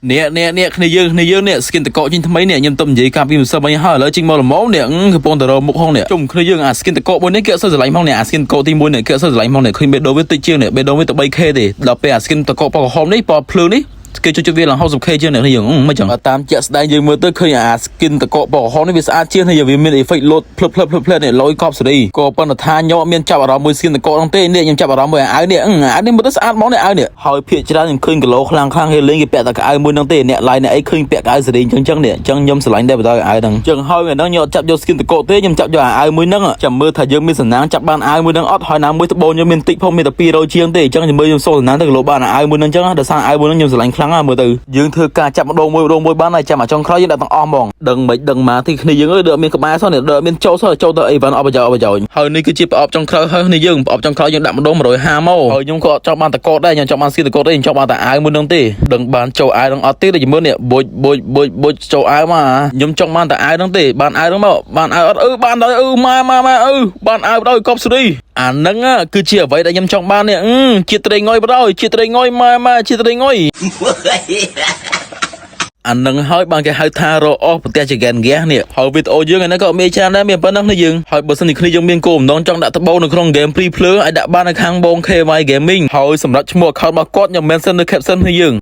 នេះនេះនេះគ្នាយើងគ្នាយើងនេះ skin តកចេញថ្មីនេះខ្ញុំទៅនិយាយកាលពីម្សិលមិញហើយឥឡូវចេញមកល្មមនេះកំពុងតែរកមុខហងនេះជុំគ្នាយើងអា skin តកមួយនេះគេអត់សូវស្រឡាញ់ផងនេះអា skin តកទី1នេះគេអត់សូវស្រឡាញ់ផងនេះឃើញបេះដូងវាតិចជាងនេះបេះដូងវាទៅ 3K ទេដល់ពេលអា skin តកពណ៌ក្រហមនេះពណ៌ភ្លើងនេះគេជួយជួយវាឡើង 60K ជាងនេះយើងមិនចឹងតាមជាក់ស្ដែងយើងមើលទៅឃើញអា skin តកពណ៌ក្រហមនេះវាស្អាតជាងនេះវាមាន effect លោតភ្លឹបភ្លឹបភ្លឹបភ្លឹបនេះលយកប់សេរីក៏ប៉ុន្តែថាខ្ញុំអត់មានចាប់អារម្មណ៍មួយ skin តកហ្នឹងទេនេះខ្ញុំចាប់អារម្មណ៍មួយអាវនេះអាវនេះមើលទៅស្អាតហ្មងនេះអាវនេះហើយភាគច្រើនខ្ញុំឃើញគីឡូខ្លាំងខ្លាំងគេលេងគេពាក់តែកៅអៅមួយហ្នឹងទេអ្នកឡាយអ្នកអីឃើញពាក់កៅអៅសេរីអញ្ចឹងចឹងនេះអញ្ចឹងខ្ញុំស្រឡាញ់ដែរបើដល់អាវហ្នឹងអញ្ចឹងហើយថ្ងៃហ្នឹងខ្ញុំអត់ចាប់យក skin តកទេខ្ញុំចាប់យកអាវមួយហ្នឹងចាំមើលថាយើងមានសំណាងចាប់បានអាវមួយហ្នឹងអត់ហើយណាមួយត្បូងខ្ញុំមានតិចផងមានតែ200ជាងទេអញ្ចឹងចាំមើលខ្ញុំសូសំណាងទៅគីឡូបានអាវមួយហ្នឹងអញ្ចឹងដោយសារអាវមួយហ្នឹងខ្ញុំស្រឡាញ់ខ្លាំងណាស់មើលទៅយើងធ្វើការចាប់ម្ដងមួយម្ដងមួយបានហើយចាំអាចុងក្រោយយើងដាក់ទាំងអស់ហ្មងដឹងមិនដឹងមកទីគ្នាយើងអើយដូចអត់មានក្បាលសោះនេះដូចអត់មានចូលសោះចូលទៅអីវ៉ាន់អត់ប្រយោជន៍អត់ប្រយោជន៍ហើយនេះគឺជាប្រអប់ចុងក្រោយហើយគ្នាយើងប្រអប់ចុងក្រោយយើងដាក់ម្ដង150មកហើយខ្ញុំក៏អត់ចង់បានតកតដែរខ្ញុំចង់បាន skin តកតទេខ្ញុំចង់បានតែអាវមួយហ្នឹងទេដឹងបានចូលអាវហ្នឹងអត់ទេដូចមើលនេះបុចបុចបុចបុចចូលអាវមកខ្ញុំចង់បានតែអាវហ្នឹងទេបានអាវហ្នឹងមកបានអាវអត់អឺបានដល់អឺម៉ែម៉ែម៉ែអឺបានអាវដល់កប់ស្រីអាហ្នឹងគឺជាអ្វីដែលខ្ញុំចង់បាននេះជាត្រីងុយបណ្ដោយជាត្រីងុយម៉ែម៉ែជាត្រីងុយ អានឹងហើយបានគេហៅថារកអស់ប្រទេសចហ្គេនហ្គាសនេះហើយវីដេអូយើងឯនេះក៏មានច្រើនដែរមានប៉ុណ្ណឹងនេះយើងហើយបើសិនជាគ្នាយើងមានគោលបំណងចង់ដាក់ត្បូងនៅក្នុង game Free ភ្លើងអាចដាក់បាននៅខាងបង KY Gaming ហើយសម្រាប់ឈ្មោះ account របស់គាត់ខ្ញុំ mention នៅ caption នេះយើង។